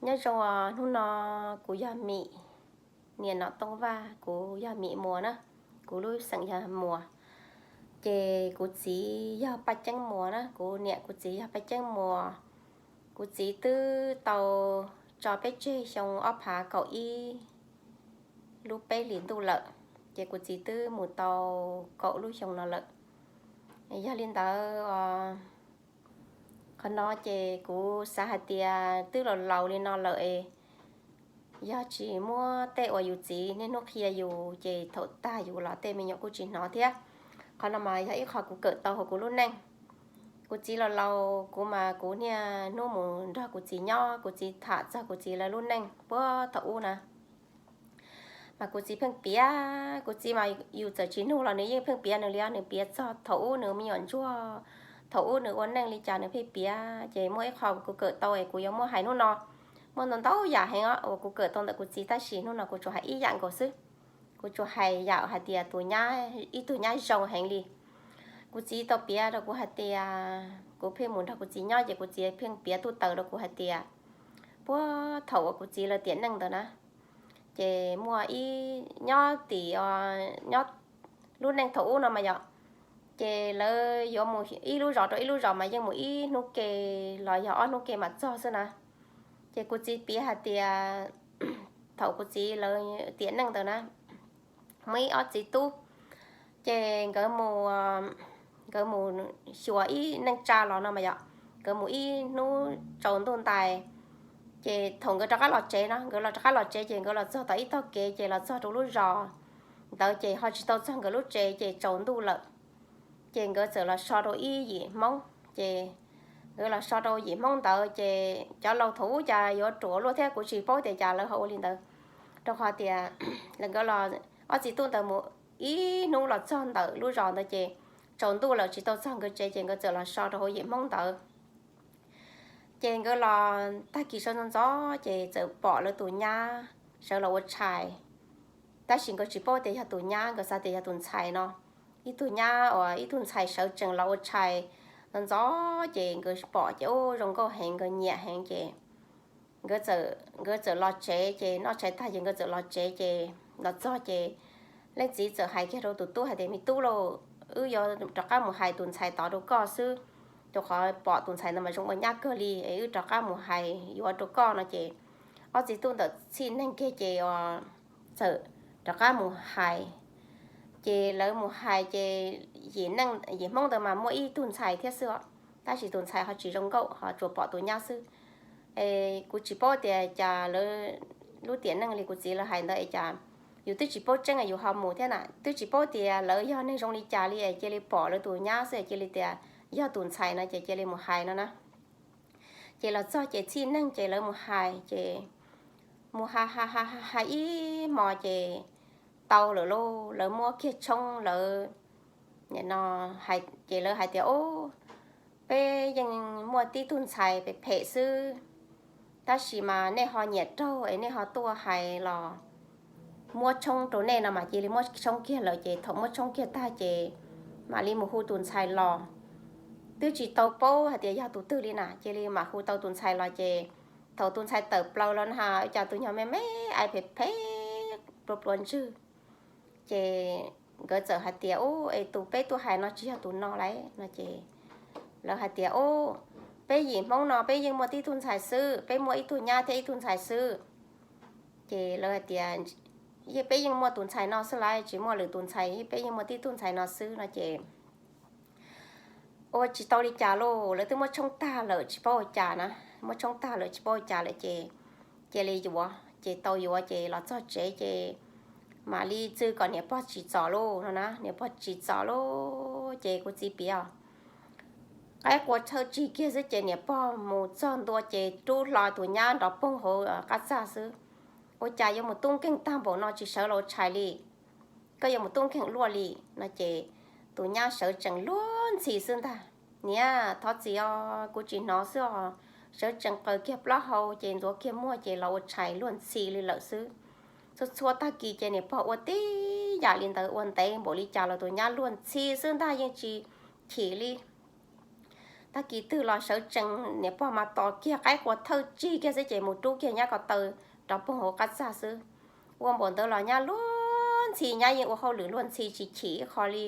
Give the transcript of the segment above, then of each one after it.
Nyob zoo os, hnub no kuv yog Mim, niam Nom Tooj Vaj, kuv yog Mim Muas na, kuv lub xeem yog Muas. Ces kuv txiv yog Paj Ceeb Muas na, kuv niam kuv txiv yog Paj Ceeb Muas. Kuv txiv twb tau tso peb tseg xyoo ob phav kaum ib lub peb hlis ntuj lawm, ces kuv txiv twb mus tau kaum lub xyoo no lawm. Yog li ntawd, qhov no ces kuv xav hais tias twb laus laus li no lawm es yog tsis muab tej uas yus txiv niaj hnub qhia yus ces thaum tag yus los tej me nyuam kuj tsis hnov thiab. Qhov no mas yog ib qho kuv kawm tau hauv kuv lub neej. Kuv txiv laus laus, kuv mas kuv niaj hnub mus nrog kuv txiv nyob, kuv txiv tham txog kuv txiv lawv lub neej puag thaum ub na. Mas kuv txiv pheej piav, kuv txiv mas yus txawm tsis nug los nws yeej pheej piav nws li, nws piav txog thaum ub nws me nyuam ntsuag, thaum ub nws ua neej li cas nws pheej piav. Ces muaj ib qho kuv kawm tau es kuv yuav muab hais hnub no. Muaj ntau ntau yam heev os uas kuv kawm tau ntawm kuv txiv, tab sis hnub no kuv tsuas hais ib yam nkaus xwb. Kuv tsuas hais yam hais tias tus nyab, ib tug nyab zoo heev li. Kuv txiv tau piav rau kuv hais tias, kuv pheej mus nrog kuv txiv nyob ces kuv txiv pheej piav tuj taws rau kuv hais tias, puag thaum uas kuv txiv lawv tiam neej ntawd na, ces muaj ib, nyob tim, nyob lub neej thaum ub no mas yog, ces lawv yuav mus ib lub zos rau ib lub zos mas yeej mus ib hnub ke los yog ob hnub ke mam txog xwb na. Ces kuv txiv piav hais tias thaum kuv txiv lawv tiam neej ntawd na, muaj ib ob txiv tub, ces nkawd mus, nkawd mus xyuas ib neej tsa los no mas yog, nkawd mus ib hnub tsaus ntuj ntais, ces thaum nkawd rov qab los tsev no, nkawd los rov qab los tsev ces nkawd los txog tom ib tog kev ces los txog rau lub zos ntawd ces ho tsis tau txog nkawd lub tsev ces tsaus ntuj lawm. Ces nkawd txawm los so rau ib yim Hmoob, ces nkawd los so rau yim Hmoob ntawd ces cov laus thaum ub cas yuav ruam luaj thiab, kuv tsis paub tias cas lawv ho ua li ntawd, rau qhov tias nkawd los, ob txiv tub ntawd mus ib hnub los txog ntawm lub zos ntawd ces tsaus ntuj lawm tsis tau txog nkawd tsev ces nkawd txawm los so rau hauv yim Hmoob ntawd. Ces nkawd los tag kis sawv ntxov ntxov ces txawm pom lawv tus nyab sawv los ua tshais, tab sis nkawd tsis paub tias yog tus nyab, nkawd xav tias yog tus ntxhais no. Ib tug nyab uas ib tug ntxhais sawv tsees los ua tshais ntxov ntxov ces nkawd pom ces ub zoo nkauj heev, nkawd nyiam heev ces nkawd txawm, nkawd txawm los tsev ces noj tshais tag ces nkawd txawm los tsev ces los txog ces leej txiv txawm hais kiag rau tus tub hais tias, me tub lauj, wb yuav rov qab mus hais tus ntxhais tod rau koj xwb, rau qhov pom tus ntxhais ntawd mas zoo ua nyab kawg li es wb rov qab mus hais yuav rau koj no ces ob txiv tub ntawd txhij neeg kiag ces txawm rov qab mus hais. Ces lawv mus hais ces yim neej, yim Hmoob ntawd mas muaj ib tug ntxhais thiab xwb os, tab sis tus ntxhais ho tsis zoo nkauj ho tsuas pom tus nyab xwb. Es kuv tsis paub tias cas lawv lub tiam neej li kuv txiv lawv hais ntawd es cas yus twb tsis paub tseeb yus ho mus thiab na, twb tsis paub tias lawv yog neeg zoo li cas li es cia li pom lawv tus nyab xwb es cia li tias yog tus ntxhais no ces cia li mus hais no na. Ces los txog ces txhij neeg ces lawv mus hais ces mus hais hais hais hais ib hmo ces tau lawm lauj, lawv muab kiag tshoob lawv, ces lawv hais tias, ub, peb yeej muaj tib tug ntxhais phem phem xwb, tab sis mas nej ho nyiam raug es nej ho tuaj hais los muab tshoob rau nej no mas cia li muab tshoob kiag lawm ces thaum muab tshoob kiag tag ces mam li mus hu tus ntxhais los. Twb tsis tau paub hais tias yog tus twg li na, cia li mam hu tau tus ntxhais los ces thaum tus ntxhais tawm plaws los na, cas tus nyuag me me ais phem phem pluas pluas ntswg. Ces nkawd txawm hais tias, ub, es tus peb tuaj hais no tsis yog tus no lauj no ces lawv hais tias, ub, peb yim Hmoob no peb yeej muaj tib tug ntxhais xwb, peb muaj ib tug nyab thiab ib tug ntxhais xwb. Ces lawv hais tias, peb yeej muaj tus ntxhais no xwb lauj, tsis muaj lwm tus ntxhais, peb yeej muaj tib tug ntxhais no xwb no ces ua tsis tau li cas lauj, lawv twb muab tshoob tag lawm tsis paub ua cas na, muab tshoob tag lawm tsis paub ua cas lawm ces cia li yuav ces tau yuav ces los txog tsev ces mam li txwv kom niam pog tsim txom lauj no na, niam pog tsim txom lauj ces kuv txiv piav, qaib qua thawj tsig kiag xwb ces niam pog mus txog ntua ces rub hlo tus nyab nrov poog hauv qab txaj xwb. Ua cas yuav mus tub nkeeg tag npaum no tsis sawv los ua tshais li? Koj yuav mus tub nkeeg luaj li no ces tus nyab sawv tsees luag ntxhi xwb ntag. Niam, thov txim os, kuv tsis hnov xwb os. Sawv tsees qaws kiag plaub hau ces ntxuav kiag muag ces los ua tshais luag ntxhi li lawm xwb. Txhua txhua tag kis ces niam pog ua tib yam li ntawd, ua ntev npaum li cas los tus nyab luag ntxhi xwb ntag, yeej tsis chim li. tag kis twg los sawv tsees niam pog mas tos kiag qaib qua thawj tsig kiag xwb ces mus rub kiag nyab ko taw rov poog hauv qab txaj xwb. Ua npaum ntawd los nyab luag ntxhi, nyab yeej ua hauj lwm luag ntxhi tsis chim ib qho li.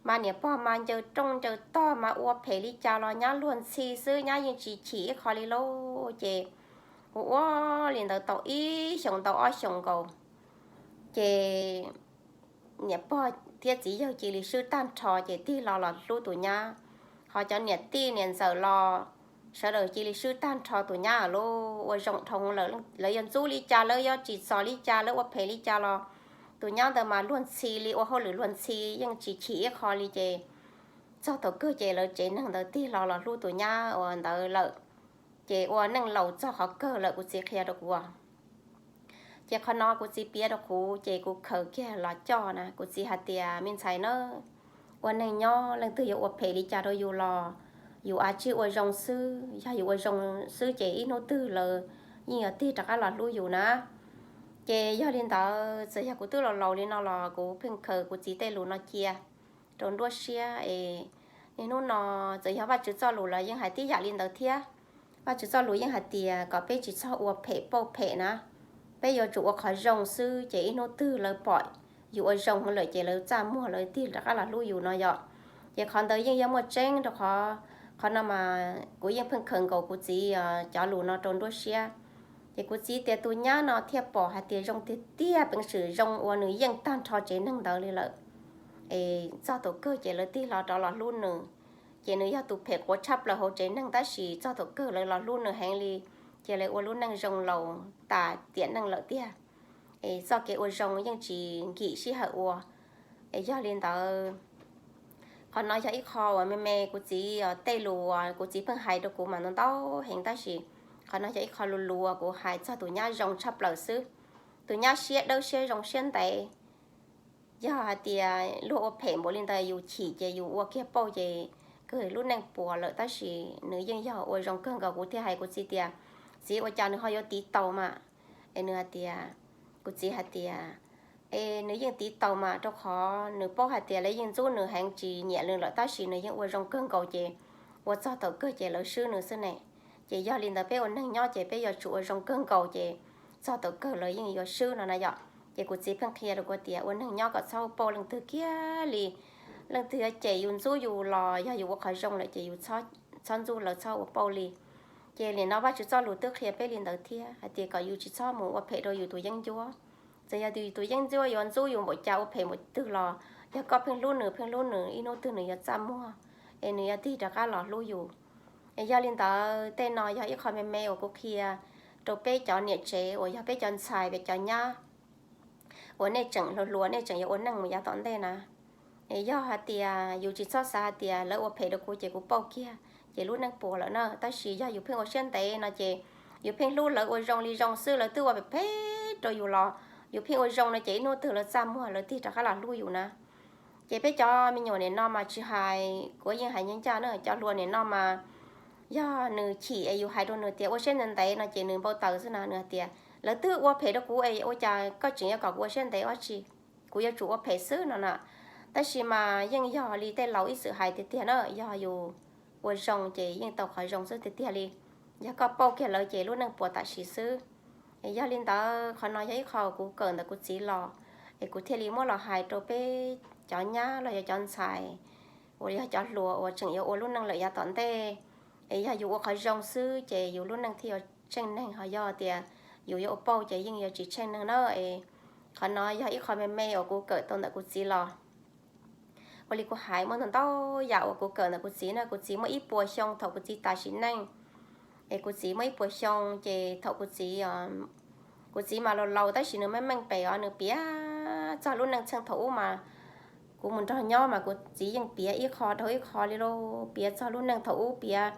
Mas niam pog mas ncaws rooj ncaws tog mas ua phem li cas los nyab luag ntxhi xwb, nyab yeej tsis chim ib qho li lauj. Ces ua ua li ntawd tau ib xyoos ntau ob xyoos nkaus, ces niam pog thiab txiv yawg cia li swb tag nrho ces tig hlo los hlub tus nyab. Ho cov niam tij niam ntxawm los sawv daws cia li swb tag nrho tus nyab lawm, ua zoo dhau lawm. Lawv yuav ntxub li cas, lawv yuav tsim txom li cas, lawv ua phem li cas los tus nyab ntawd mas luag ntxhi li, ua hauj lwm luag ntxhi yeej tsis chim ib qho li. Ces txog thaum kawg ces lawv tsev neeg ntawd tig hlo los hlub tus nyab uas ntawd lawm. Ces ua neej laus txog qhov kawg lawm, kuv txiv qhia rau kuv. Ces qhov no kuv txiv piav rau kuv ces kuv khaws kiag los coj na, kuv txiv hais tias, me ntxhais na, ua neej nyob leej twg yuav ua phem li cas rau yus los yus av tsij ua zoo xwb. Yog yus ua zoo xwb ces ib hnub twg lawv yeej yuav tig rov qab los hlub yus na. Ces yog li ntawd txawm yog kuv twb laus laus li no los kuv pheej khaws kuv txiv tej lus no cia rau nruab siab es niaj hnub no txawm yog Vajtswv txoj lus los yeej hais tib yam li ntawd thiab. Vajtswv txoj lus yeej hais tias kom peb tsis txhob ua phem pauj phem na, peb yuav tsum ua qhov zoo xwb ces ib hnub twg lawv pom yus ua zoo lawm ces lawv txaj muag lawv tig rov qab los hlub yus no yom. Ces qhov ntawd yeej yog muaj tseeb rau qhov, qhov no mas kuv yeej pheej khaws nkaus kuv txiv cov lus no rau nruab siab. Ces kuv txiv tias tus nyab no thiaj pom hais tias zoo tiag tiag, peev xwm zoo uas nws yeej tag nrho tsev neeg ntawd li lawm. Es txog thaum kawg ces lawv tig hlo rov los hlub nws. Ces nws yog tus phem quav tshaj plaws hauv tsev neeg tab sis txog thaum kawg lawv los hlub nws heev li, ces lawv ua lub neej zoo laus tas tiam neej lawm tiag. Es txoj kev ua zoo yeej tsis nkim sij hawm ua. Es yog li ntawd, qhov no yog ib qho uas me me kuv txiv tej lus uas kuv txiv pheej hais rau kuv mas ntau ntau heev tab sis qhov no yog ib qho lus lus uas kuv hais txog tus nyab zoo tshaj plaws xwb. Tus nyab siab dawb siab zoo siab ntev. Yog hais tias luag ua phem npaum li ntawd yus chim ces yus ua kiag pauj ces kawg lub neej puas lawm tab sis nws yeej yog ua zoo kawg nkaus. Kuv thiaj hais kuv txiv tias, txiv, ua cas nws ho yuav tiv taus mas? Es nws hais tias, kuv txiv hais tias, es nws yeej tiv taus mas rau qhov nws paub hais tias lawv yeej ntxub nws heev tsis nyiam nws lawm tab sis nws yeej ua zoo kawg nkaus ces ua txog thaum kawg ces lawv swb nws xwb ne. Ces yog li ntawd peb ua neeg nyob ces peb yuav tsum ua zoo kawg nkaus ces txog thaum kawg lawv yeej yuav swb no na yom. Ces kuv txiv pheej qhia rau kuv tias ua neeg nyob kom txhob ua pauj leej twg kiag li. Leej twg yuav cem yus ntxub yus los yog yus ua qhov zoo lawm ces yus txhob ntxub lawv, txhob ua pauj li. Ces nim no Vajtswv txoj lus twb qhia peb li ntawd thiab hais tias kom yus tsis txhob mus ua phem rau yus tus yeeb ncuab. Txawm yog tus yeeb ncuab yuav ntxub yus npaum cas, ua phem npaum twg los yog koj pheej hlub nws, pheej hlub nws, ib hnub twg nws yuav txaj muag es nws yuav tig rov qab los hlub yus. Es yog li ntawd tej no yog ib qho me me uas kuv qhia rau peb cov niam tsev uas yog peb cov ntxhais, peb cov nyab uas nej tseem hluas hluas, nej tseem yuav ua neej mus yav tom ntej na. Es yog hais tias yus tsis txhob xav hais tias lawv ua phem rau kuv ces kuv pauj kiag ces lub neej puas lawm na. Tab sis yog yus pheej ua siab ntev no ces yus pheej hlub lawv ua zoo li zoo xwb, lawv twb ua phem phem rau yus los yus pheej ua zoo no ces ib hnub twg lawv txaj muag lawv tig rov qab los hlub yus na. Ces peb cov me nyuam nim no mas tsis hais kuv yeej hais ncaj ncaj na, cov hluas nim no mas yog nws chim es yus hais rau nws tias ua siab ntev ntev no ces nws npau taws xwb na. Nws hais tias lawv twb ua phem rau kuv es ua cas koj tseem yuav kom kuv ua siab ntev dab tsi, kuv yuav tsum ua phem xwb no na. Tab sis mas yeej yog li tej laus ib txwm hais tiag tiag na, yog yus ua zoo ces yeej tau qhov zoo xwb tiag tiag li. Yog koj pauj kiag lawv ces lub neej puas tam sim xwb. Es yog li ntawd qhov no yog ib qho kuv kawm ntawm kuv txiv los, es kuv thiaj li muab los hais rau peb cov nyab los yog cov ntxhais uas yog cov hluas uas tseem yuav ua lub neej lawm yav tom ntej. Es yog yus ua qhov zoo xwb ces yus lub neej thiaj yuav tsheej neeg, ho yog tias yus yuav ua pauj ces yeej yuav tsis tsheej neeg na. Es qhov no yog ib qho me me uas kuv kawm tau ntawm kuv txiv los. Ua li kuv hais muaj ntau ntau yam uas kuv kawm ntawm kuv txiv na. Kuv txiv muaj ib puas xyoo thaum kuv txiv tas sim neej. Es kuv txiv muaj ib puas xyoo ces thaum kuv txiv, kuv txiv mas laus laus tab sis nws meej meej pem os, nws piav txog lub neej txheej thaum ub mas kuv mus nrog nyob mas kuv txiv yeej piav ib qho dhau ib qho li lauj. Piav txog lub neej thaum ub piav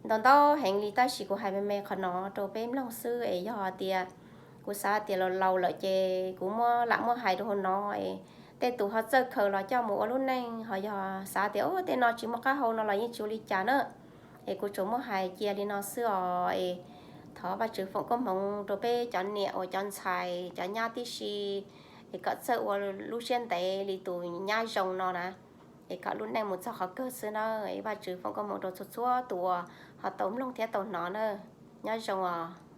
ntau ntau heev li tab sis kuv hais me me qhov no rau peb mloog xwb es yog tias kuv xav tias laus laus lawm ces kuv muab lam muab hais rau hauv no es tej tus ho txawj khaws los coj mus ua lub neej, ho yog xav tias tej no tsis muaj qab hau no los yeej tsis ua li cas na. Es kuv tsuas muab hais cia li no xwb os. Es thov Vajtswv foom koob hmoov rau peb cov niam uas cov ntxhais cov nyab tib si, es kom txawj ua lub siab ntev li tus nyab zoo no na. es kom lub neej mus txog qhov kawg xwb nawb. Es Vajtswv foom koob hmoov rau txhua txhua tus uas ho tau mloog thiab tau hnov nawb. Nyob zoo os.